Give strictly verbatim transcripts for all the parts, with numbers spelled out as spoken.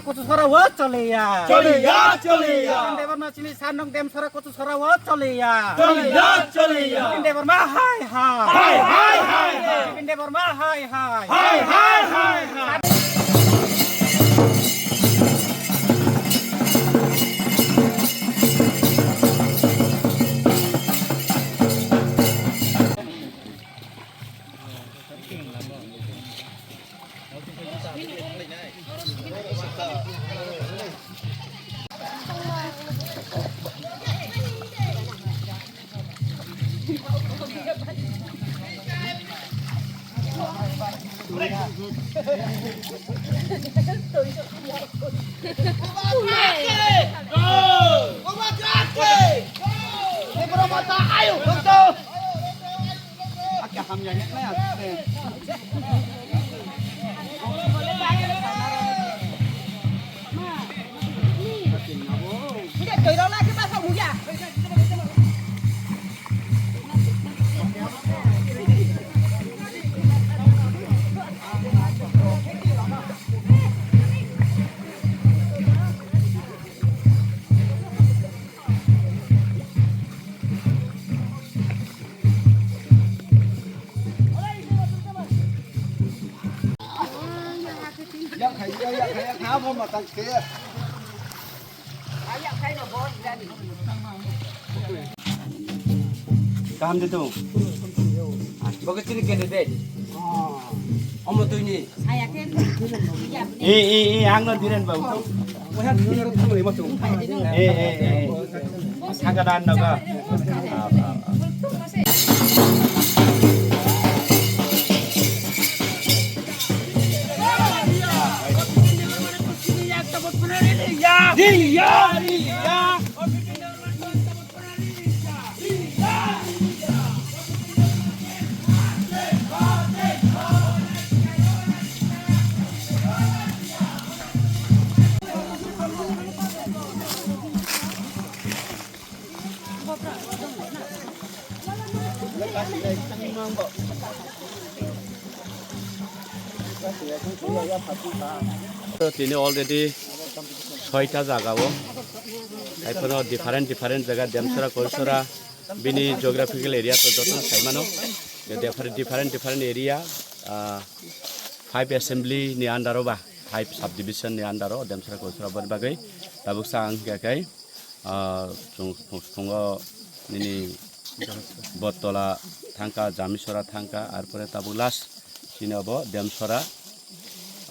Kochusora o choliya. Choliya, choliya. Bipin Debbarma chini sar nong Demsora Kochusora o choliya. Choliya, choliya. Bipin Debbarma hai hai. Hai, hai, hai, hai. Bipin Debbarma hai hai. Hai, hai, hai, hai. Kaham de tu. Bo ke chini candidate. Omo tui ni. E, e, e, ang no Dhiren babu. E, e, e. Thangka dan no ka. Tini already soita jaga o, haiphano different different jaga, Demsora, Koisora, bini geographical area to joto saimano, different different different area, ah, five assembly ni under o ba, five subdivision ni under o Demsora, Koisora boni bagwi tabuk sa ang khe kai. Ah, chwng, chwng, chwngno nini Bottola thangka, Jamisora thangka, arpore tabuk last chini obo Demsora,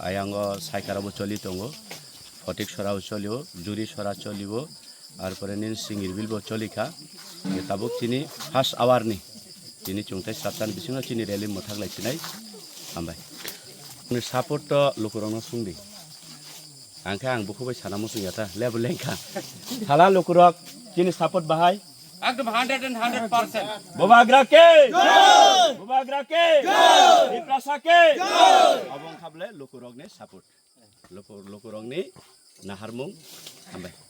ayango Saikara bo choli tongo, Photiksora bo cholio, Jurisora cholio, arpore nini Singirbil bo cholikha. Tabuk chini first hour ni chini chwngtai sattan bisingo chini rally mwthak lai chinai. Hambai. Ni support to lukurokno sungdi. Ang khe ang bukhuk bai sana muchung ya ta, level lengkha. Hala lukurok, chini support bahai. Ekdom hundred and hundred percent. Bubagra ke? Jai! Bubagra ke? Jai! Tiprasa ke? Jai! Obo wngkha bole lukurokni support. Luku-, lukurokni naharmung. Hambai.